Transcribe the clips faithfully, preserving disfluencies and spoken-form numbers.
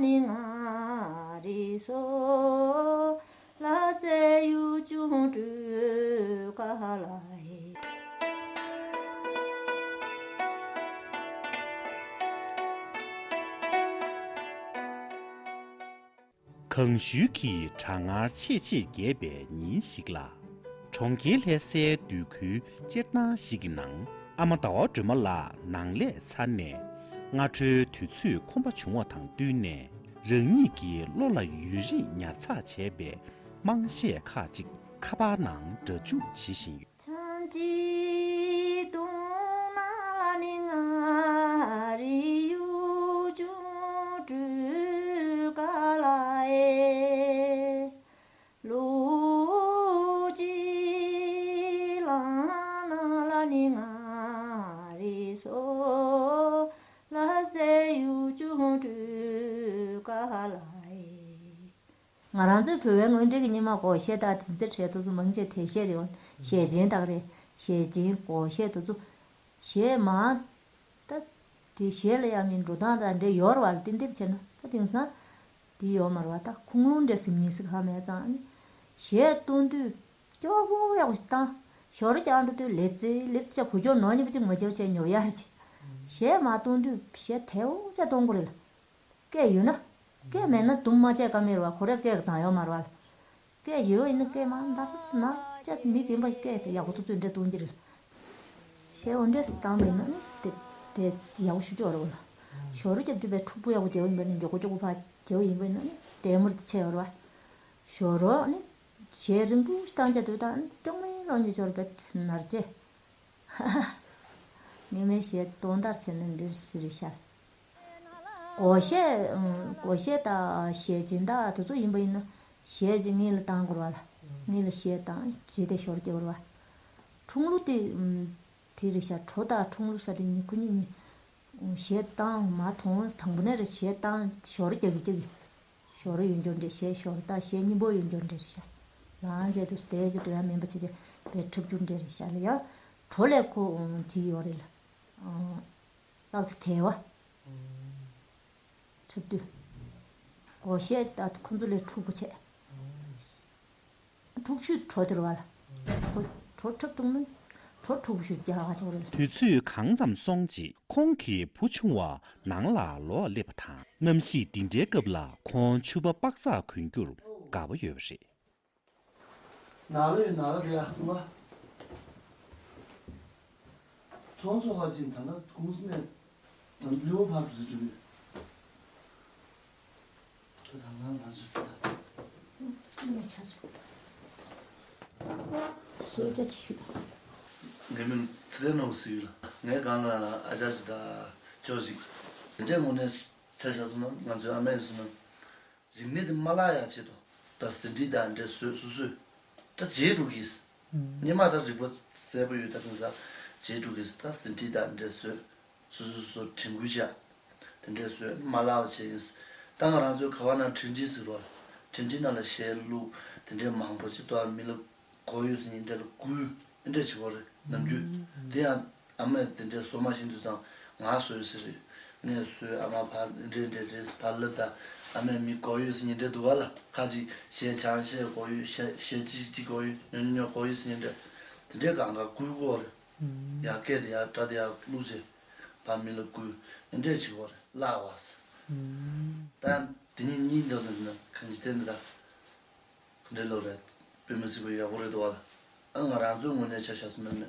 ནི་ང་རི་སོ་ལ་སེ་ཡུ་ཅུང་ཀྲུ་ཀ་ལ་ཨེ། གངས་ཤུལ་གྱི་གྲང་ངར་ཆེས་ཆེར་རྒྱས་པའི་ཉིན་ཞིག་ལ། གྲོང་ཁྱེར་ལྷ་སའི་སྡོད་ཁུལ་སྤྱིར་བཏང་ཞིག་གི་ནང་ཨ་མ་ཟླ་བ་སྒྲོལ་མ་ལགས་ནང་ལས་ཚར་ནས། སྔ་དྲོའི་དུས་ཚོད་ཁོམ་པ་བྱུང་བ་དང་བསྟུན་ནས། རང་ཉིད་ཀྱི་བློ་ལ་ཡུན་རིང་ཉར་ཚགས་བྱས་པའི་དམངས་གཞས་ཁག་ཅིག་ཁ་པར་ནང་སྒྲ་འཇུག་བྱེད་བཞིན་ཡོད། ཚང་གཅིག་དུང་ན་ལ་ནི་ང་རི་ཡུ་ཅུང་ཀྲུ་ཀ་ལ་ཨེ། ལུ་ཅི་ལང་ན་ལ་ནི་ང་རི་སོ་ལ་སེ་ཡུ་ཅུང་ཀྲུ་ཀ་ལ་ཨེ། ང་རང་ཚོའི་བོད་པའི་དངོས་འབྲེལ་གྱི་སྙེ་མ་སྒོར་གཞས་དག་དེ་འདྲ་བྲལ་དུ་ཚོ་མང་ཆེ་དེ་གཞས་རེད་བ། གཞས་ཆེན་དག་རེད། གཞས་ཆེན་སྒོར་གཞས་དེ་ཚོ་གཞས་མང་། ད་དེ་གཞས་ལ་ཡང་མིན་འགྲོ་སྟངས་དང་འདྲ་ཡོད་རེད་བ། ལ་ཏིན་ཏིར་བྱས་ན་ད་དེང་སང་དེ་ཡོད་མ་རེད་བ། ད་ཁུངས་ལུང་འདྲ་ཟིན་མིན་ཟིག་ཧ་མེད་ཙང་ནི་གཞས་གཏོང་དུས་སྐྱོ་བོ་ཡག་པོ་ཞིག་བཏང་། ཞོར་རྒྱག་འགྲོ་དུས་ལེབ་ཙེ་ལེབ་ཙེ་ཆ་གོ་སྐྱོ་ནོར་ཉི་པ་ཅིག་མ་སྐྱོ་བྱས་ཉོ་ཡག་ཅིག་གཞས་མ་གཏོང་དུས་གཞས་དལ་བོ་ཆ་གཏོང་དགོས་རེད་ལ། སྐད་ཡོད་ན། སྐད་མེད་ན་དུང་མ་བཅད་ཀ་མེད་རེད་བ། ཁོ་རེ་སྐད་གི་དང་ཡོད་མ་རེད་བ། སྐད་ཡོད་ཡིན་ན་སྐད་མ་འདར་ན་བཅད་མི་རྒན་པ་སྐད་ཡག་པོ་ཐུབ་ཚོད་འདྲ་གཏོང་གི་རེད། ཞེས་འོ་འདྲས་སུ་བཏང་བ་ཡིན་ན་ནི་དེ་དེ་ཡག་པོ་ཞུ་ཆོག་རེད་བ་ལ། ཞོ་རོ་རྒྱབ་དུས་པའི་ཕྲུག་པོ་ཡག་པོ་རྒྱབ་ཡིན་པ་ནི་མགྱོགས་པོ་མགྱོགས་པོ་ཕར་རྒྱབ་ཡིན་པ་ཡིན་ན་ནི་དལ་མོར་དེ་ཆད་ཡོད་རེད་བ། ཞོ་རོ་ནི་ཞེ་རིང་པོ་ཞིག་བཏང་བྱས་དུས་དང་ནི་སྐྱོ་མའི་ལོག་ཉེ་ཆོར་བས་ནར་བྱས། ངས་མའི་ཞེ་སྟོང་ལྟར་བྱས་ནས་འདིར་ཟེར་ཤར། སྒོར་གཞས། སྒོར་གཞས་དང་གཞས་སྦྱིན་བདག་དེ་ཚོ་ཡིན་པ་ཡིན་ན་གཞས་ཅིག་ངེད་ལ་བཏང་དགོས་རེད་བ་ལ། ངེད་ལ་གཞས་བཏང་བྱས་ཏེ་ཞོར་སྐྱེ་བ་རེད་བ། ཁྲུང་ལུ་དེ་དེ་རེད་ཤག་གྲོ་དང་ཁྲུང་ལུ་ས་དེ་གཉིས་ཁོ་གཉིས་གཉིས་གཞས་བཏང་མ་མཐོང་། དང་པོ་ནས་རེད་གཞས་བཏང་ཞོར་རྒྱག་གི་རྒྱག་གི་ཞོར་ཡོད་འགྱོ་འདྲེ་གཞས་ཞོར་དང་གཞས་སྙིང་པོ་ཡོད་འགྱོ་འདྲེ་རེད་ཤག་ལའང་བྱས་དུས་སུ་དེ་ཅི་དུ་ཡང་མིན་པ་བྱས་བྱས་བས་ཁྲབ་རྒྱུ་འདྲེ་རེད་ཤག་ལ་ཡང་གྲོ་ལས་ཁོ་དེ་ཡོད་རེད་ལ། ལགས་སོ་དལ་བ། ཁྲབ་དུས། སྒོར་གཞས་ད་ཁོ་ཚོ་ལས་འཁྲུག་པོ་བྱས། འཁྲུག་ཆུ་གྲོ་དེར་བ་ལ། གྲོ་གྲོ་ཁྲབ་བཏུང་ན་གྲོ་འཁྲུག་པོ་ཞུ་རྒྱག་ག་ཆོག་རེད། དུས་ཚོད་གང་ཙམ་སོང་རྗེས་ཁོང་གི་བུ་ཆུང་བ་ནང་ལ་ལོག་སླེབས་པ་དང་གནམ་གཤིས་འདི་འདྲའི་སྐབས་ལ་ཁོང་ཕྱུ་པ་པགས་ཚག་གོན་རྒྱུར་དགའ་པོ་ཡོད་པ་རེད། ནག་ལོས་ནག་ལོ་རེད་ཨ་མ། ཚོང་ཚོགས་ཁག་ཅིག་ད་ལྟ་ཀུང་སི་ནས་ད་ལྟ་ལུས་པོ་ཕར་བཟོས་འགྲོ་གི། ཁྱོད་ད་ང་ང་ཚོ་ད། ངས་ཆ་ཚོད། གསོལ་ཇ་ཅིག་ཞུ། ངའི་མིང་ཚེ་བརྟན་ནོར་བུ་ཟེར་ཡོད་ལ། ངའི་སྒང་ལ་ཨ་ཅག་ཅིག་དང་ཅོ་ཅིག་དེ་འདྲའི་ངོ་ནས་ཆ་བཞག་སོང་ན་ང་ཚོའི་ཨ་མས་གསུངས་ན། རིག་གནས་དེ་མ་བརླག་ཡག་ཆེད་དུ་ད་ཟིན་བྲིས་དང་འབྲེལ་བཟོས་སོ་སོས་ད་བརྗེད་འགྲོ་གིས། སྔོན་མ་ད་རིག་པ་གསལ་པོ་ཡོད་ད་དེང་སང་བརྗེད་འགྲོ་གིས། ད་ཟིན་བྲིས་དང་འབྲེལ་བཟོས་སོ་སོ་སོ་དྲན་སྐུལ་བྱས་དེ་འདྲས་བཟོས་མ་བརླག་པ་བྱས་ཡིན། ད་ང་རང་ཚོའི་ཁ་བ་ནང་འཕྲིན་ཕྲན་ཟེར་བ་འཕྲིན་ཕྲན་ནང་ལ་གཞས་བླུགས་དེ་འདྲས་མང་པོ་ཅིག་ཏོ་མི་ལ། གོ་ཡོད་ཟེར་མཁན་དེ་ལ་བསྐུལ་ཨེ་འདྲས་བྱེད་དགོས་རེད་ནམ་རྒྱུན། དེ་ཡང་ཨ་མས་དེ་འདྲས་བཟོ་མ་ཤེས་དུས་ཙང་ང་བཟོས་ཟེར་རེད། ངས་བཟོས་ཨ་མ་ཕར་ཨེ་འདྲས་འདྲས་རེད་ཕར་ལབ་ད་ཨ་མས་མི་གོ་ཡོད་ཟེར་མཁན་དེ་འདུག་ག་ལ། ཁ་ཅིག་གཞས་བྱང་བཤད་གོ་ཡོད་གཞས་གཞས་ཅི་ཅི་གོ་ཡོད་ཉོ་ཉོ་ཉོ་གོ་ཡོད་ཟེར་མཁན་དེ་དེ་འདྲས་གང་ག་བསྐུལ་དགོས་རེད། ཡར་སྐད་དེ་ཡར་སྒྲ་དེ་ཡར་བླུགས་བྱས་ཕར་མི་ལ་བསྐུལ་ཨེ་འདྲས་བྱེད་དགོས་རེད་བརླག་པ་ཟེར། ད་དེ་གཉིས་གཉིས་འདོད་ན་གང་ཅི་བསྟན་འདི་ད། འདི་ལོ་རེད། དཔེ་མི་སྲིད་པའི་ཡག་པོ་རེད་འདུག་བ། ཨ་ང་རང་ཚོའི་ངོས་ནས་ཆ་བཞག་སོང་ན་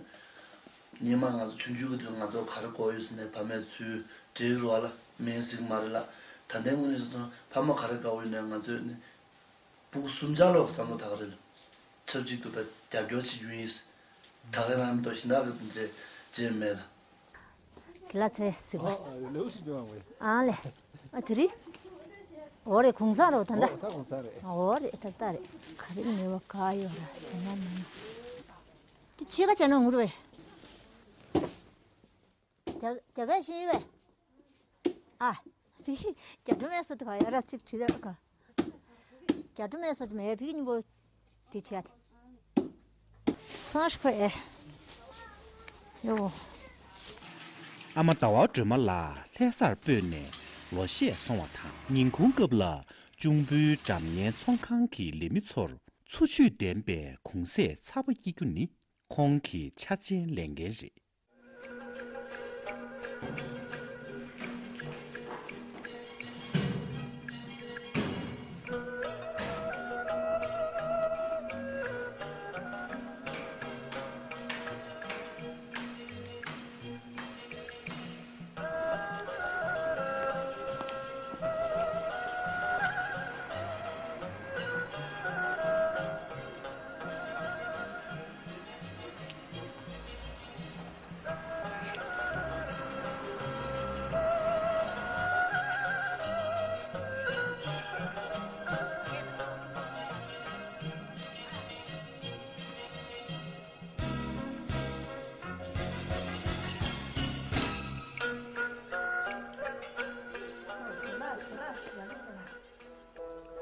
ནི། སྔོན་མ་ང་ཚོ་ཆུང་ཆུང་གི་དུས་ང་ཚོ་ག་རེ་དགོས་ཡོད་ཟེར་ནས་ཕ་མས་ཚུར་འབྲེལ་རུ་བ་ལ་མིང་ཟིག་མ་རེད་ལ། ད་ལྟའི་ངོས་ནས་བཟོས་ན་ཕ་མ་ག་རེ་དགའ་བོ་ཡོད་ནའི་ང་ཚོས་ནི། ཕྲུ་གུ་གསུམ་ཆར་ལོག་བསམ་བློ་ཐག་རེད་ལ། ཆབས་ཅིག་ཏུ་ད་རྒྱབ་སྐྱོར་བྱེད་རྒྱུ་ཡིན། ད་ག་རང་མི་ཐོག་གཞན་དག་གི་འདྲ་བྱས་མེད་ལ། དེ་ལ་ཚེ་ཟིག་པ། ཨ་ལེ། ཨ་དེ་རི། འོ་རེ་གུང་སེང་རོ་ད་འདྲ། ད་གུང་སེང་རེད། འོ་རེ་ད་ལྟ་རེད། ག་རེ་ནས་བ་ག་ཡོད་ར་ཟེར་ན་མིན། དེ་ཕྱེད་ཀ་བྱས་ན་ངུར་བས། རྒྱ་རྒྱ་སྐད་ཤེས་ཡོད་པས། ཨ། དེ་རྒྱ་གྲུ་མེད་ས་དེ་ག་ཡ་ར་ཅིག་བྲིས་ད་ག་རྒྱ་གྲུ་མེད་ས་དེ་མེད་ཕིག་གཉིས་པོ་དེ་བྱས་ཏེ། སང་ཞིག་ཁོ་ཨེ། ཡོ། ཨ་མ་ཟླ་བ་སྒྲོལ་མ་ལགས་ལྷ་སར་སྤོས་ནས་ ལོ་ཤས་སོང་བ་དང་། ཉིན་གུང་སྐབས་ལ་གཅུང་པོའི་འགྲམ་ཉལ་ཚོང་ཁང་གི་ལས་མི་ཚོར་འཚོ་བཅུད་ལྡན་པའི་གུང་ཟས་ཚ་པོ་སྐྱེལ་རྒྱུ་ནི་ཁོང་གི་འཆར་ཅན་ལས་འགན་རེད།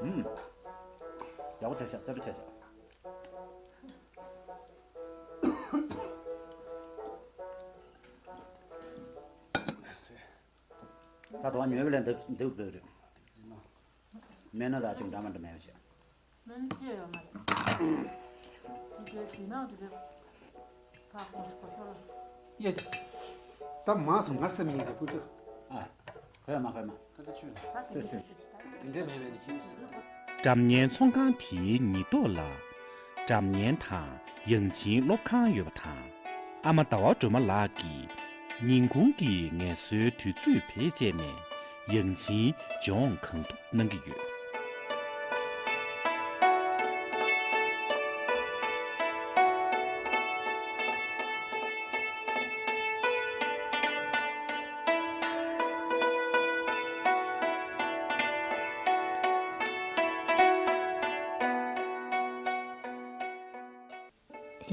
ཨུམ། ཡག་པོ་བྱས་ཤག་རྩེ་དྲོ་བྱས་ཤག་ད་དུང་ཉོས་པ་ལས་འདི་འདི་བཟོས་རེད། སྨན་སྣ་དང་ཅུང་འདྲ་མི་འདྲ་མེད་པ་བྱས། སྨན་ཅི་ཡོད་མ་རེད། དེ་དེ་ནང་དེ་དེ་ཕ་ཁོང་ཁོ་ཤོར་ལ། ཡེ། ད་མ་སོང་ང་སེམས་ཡིན་ཟེར་ཁུ་ཚོ། ཨ། ཁོས་མ་ཁོས་མ། ད་ད་ཆུ། ད་དེ་དེ་དེ་དེ་དེ་འདྲ་མེད་པའི་ནི་ཤེས། འགྲམ་ཉལ་ཚོང་ཁང་དེའི་ཉེ་ཐོག་ལ་འགྲམ་ཉལ་དང་ཡང་ཆིན་སློབ་ཁང་ཡོད་པ་དང་། ཨ་མ་ཟླ་བ་སྒྲོལ་མ་ལགས་ཀྱིས་ཉིན་གུང་གི་ངལ་གསོའི་དུས་ཚོད་བེད་སྤྱད་ནས་ཡང་ཆིན་སྦྱོང་གང་ཐུབ་གནང་གི་ཡོད།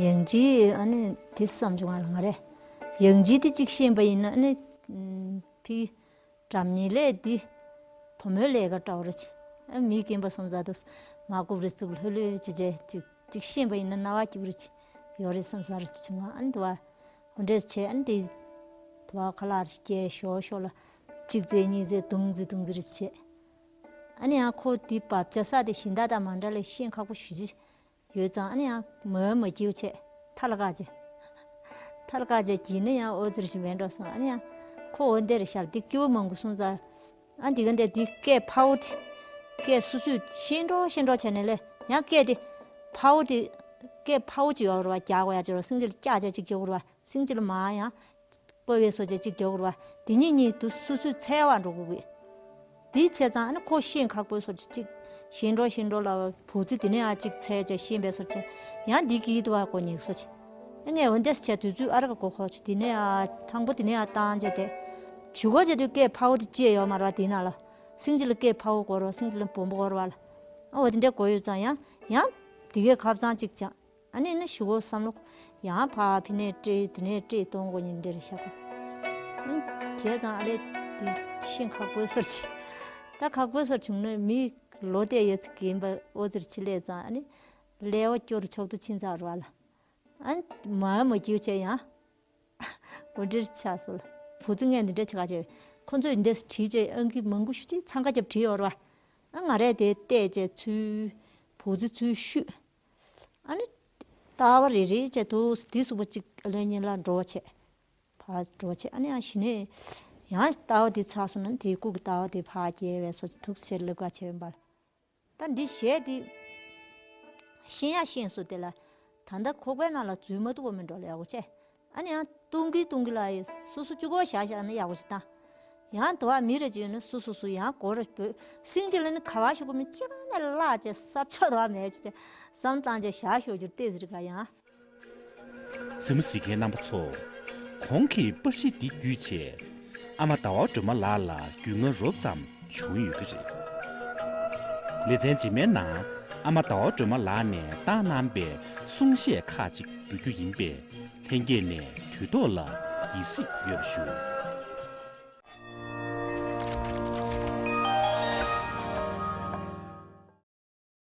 ཡང་ཅིན་ཨ་ནི་དེ་བསམ་བྱུང་ང་ལ་ང་རེ། ཡང་ཅིན་དེ་གཅིག་ཤེས་པ་ཡིན་ན་ཨ་ནི་ཕི། འགྲམ་ཉལ་ལས་འདི་བུ་མོའི་ལས་ཀ་འདྲ་བོ་རེད། ཨ་མི་རྒན་པ་སོང་ཙང་དུ་མ་བཀུག་རེ་བཙུགས་ལྷོད་ལྷོད་བྱས་བྱས་ཅིག་ཅིག་ཤེས་པ་ཡིན་ན་རྣ་བ་སྐྱིད་པོ་རེ་ཅིག་ཡོད་རེད་བསམ་བསམ་རེ་ཅིག་བྱུང་ང་། ཨ་ནི་དུ་བ་འོ་འདྲས་བྱས། ཨ་ནི་དེ་དུ་བ་ཁ་ལག་རེ་སྐྱེལ་ཞོག་ཞོག་ལ་གཅིག་བཙལ་གཉིས་བཙལ་བདུན་བཙལ་བདུན་བཙལ་རེ་བྱས། ཨ་ནི་ཡང་ཁོ་དེ་བབ་ཆ་ས་དེ་གཞན་དག་དང་མ་འདྲ་ལས་ཤེས་ཁག་པོ་ཞེ་ཅིག་ཡོད་ཙང་། ཨ་ནི་ཡང་མོས་མ་སྐྱིད་བྱས་ཐལ་ཀ་བྱས། ཐལ་ཀ་བྱས་གྱིས་ནི་ཡང་ཨོ་ཙི་རེ་ཞིག་མེད་འགྲོ་སོང་། ཨ་ནི་ཡང་ཁོ་འོ་འདི་རེ་ཤར་འདི་སྐྱིད་པོ་མང་པོ་སོང་ཙང་། ཨ་འདི་ག་འདི་འདི་སྐད་ཕ་བོ་དེ་སྐད་སུ་སུས་ཤེས་འགྲོ་ཤེས་འགྲོ་བྱས་ནས་ལས་ཡང་སྐད་དེ་ཕ་བོ་དེ་སྐད་ཕ་བོ་ཅིག་ཡོད་རེད་བ། རྒྱག་དགོས་ཡ་ཅིག་རེད་བ། སེང་ཆེན་ལ་སྐྱག་ཅག་ཅིག་རྒྱག་དགོས་རེད་བ། སེང་ཆེན་ལ་མ་ཡང་། པོ་བའི་སོ་ཆ་གཅིག་རྒྱག་དགོས་རེད་བ། དེ་གཉིས་གཉིས་དུ་སོ་སོའི་འཚོལ་བར་འགྲོ་དགོས་གི། དེའི་བྱས་ཙང་ཨ་ནི་ཁོ་ཤེས་ཁག་པོའི་སོ་ཆ་གཅིག་ཤེས་འགྲོ་ཤེས་འགྲོ་ལ་བུ་ཚི་དེ་ནས་ཨ་གཅིག་འཚོལ་བྱས་ཤེས་པའི་སོ་ཆ་ཡང་འདི་གི་དུ་བ་ཁོ་གཉིས་སོ་ཆ། ཨ་ངས་འོ་འདྲས་བྱས་དུས་ཚོད་ཨ་ར་ག་གོ་ཁོ་ཆུ་དེ་ནས་ཨ་ཐང་པོ་དེ་ནས་ཨ་བཏང་བྱས་ཏེ། ཞུ་གོ་བྱས་དུས་སྐད་ཕ་བོ་དེ་ཅི་ཡོད་མ་རེད་བ། དེ་ན་ལ་སེང་ཆེན་ལ་སྐད་ཕ་བོ་དགོས་རེད་བ། སེང་ཆེན་ལ་སྦོམ་པོ་དགོས་རེད་བ་ལ། ཨ་འོ་དེ་འདྲས་གོ་ཡོད་ཙང་ཡང་ཡང་དེ་གའི་ཁབ་ཚང་གཅིག་ཅང་། ཨ་ནི་ནི་ཞུ་གོ་བསམ་བློ་ཡང་ཕ་ཕི་ནས་སྤྲད་དེ་ནས་སྤྲད་གཏོང་དགོས་ཉིན་འདིར་བཞག་གོ། ཨ་བྱས་ཙང་ཨ་ལས་དེ་ཤིང་ཁག་པོའི་སོར་ཆི། ད་ཁག་པོའི་སོར་བྱུང་ནས་མི་ལོ་དེ་ཡོད་ཚིག་གིན་པ་ཨོ་ཙིར་ཆི་ལས་ཙང་ཨ་ནི་ལས་བ་སྐྱོར་ཆོག་ཏུ་ཕྱིན་ཚར་བ་ལ། ཨ་ནི་མ་མ་སྐྱིད་བྱས་ཡང་། འོ་འདྲིར་ཆགས་སོང་། བུ་ཚོ་ངས་འདི་འདྲ་བྱེད་ག་བྱས། ཁོ་ཚོས་འདི་བྲིས་བྱས་ཨང་ཀི་མང་པོ་ཞིག་ཅིག་འཚང་ཁ་རྒྱབ་བྲིས་ཡོད་རེད་བ། ཨ་ང་རས་དེ་བལྟས་བྱས་ཚུལ། བུ་ཚོ་ཚུལ་བཤུས། ཨ་ནི། ལྟ་བ་རེ་རེ་བྱས་དུས་དེ་གཟུགས་པོ་གཅིག་ལས་གཉིས་ལ་འགྲོ་བ་བྱས། ཕར་འགྲོ་བ་བྱས་ཨ་ནི་ཡང་གཞི་ནས། ཡང་ལྟ་བ་དེ་ཚར་སོང་ན་དེའི་སྐུ་གི་ལྟ་བ་དེ་ཕར་སྐྱེལ་བའི་སོ་ཐུགས་ཆེར་སླེབས་ག་བྱས་པ། ད་འདི་གཞས་འདི་ཤེས་ཡ་ཤེས་སོ་དེ་ལ། ད་ལྟ་ཁོག་པའི་ནང་ལ་འཛུལ་མ་ཐུབ་པ་མིན་འགྲོ་ལ་ཡག་པོ་བྱས། ཨ་ནི་ཡང་བཏུང་གི་བཏུང་གི་ལ་ཡི་སོ་སོ་གཅིག་པོ་བཞག་བཞག་ན་ཡག་པོ་ཞིག་བཏང་། ཡང་དུ་བ་མི་རེ་ཅིག་ཡོད་ན་སོ་སོ་སོ་ཡང་སྒོ་རེ་སྤོས་སིང་ཅི་ལ་ནི་ག་བ་ཞུ་གི་མི་གཅིག་ནས་བརླག་བྱས་ས་ཕྱོགས་དུ་བ་མེད་ཅིག་བྱས་བསམ་བཏང་བྱས་བཞག་ཞོག་རྒྱུར་བལྟས་ཟེར་ག་ཡང་། གཟིགས་མོ་གཟིགས་མཁན་རྣམ་པ་ཚོ། གོང་གི་པར་གཞི་འདི་བརྒྱུད་བྱས། ཨ་མ་ཟླ་བ་སྒྲོལ་མ་ལགས་ལ་རྒྱུས་མངའ་རོབ་ཙམ་བྱུང་ཡོད་ཀྱི་རེད། ལེ་ཚན་རྗེས་མའི་ནང་ཨ་མ་ཟླ་བ་སྒྲོལ་མ་ལགས་ནས་བཏང་གནང་པའི་གསུང་བཤད་ཁག་ཅིག་འབུལ་རྒྱུ་ཡིན་པས་ལྷན་རྒྱས་ནས་དུས་ཐོག་ལ་དགྱེས་གཟིགས་ཡོད་པ་ཞུ།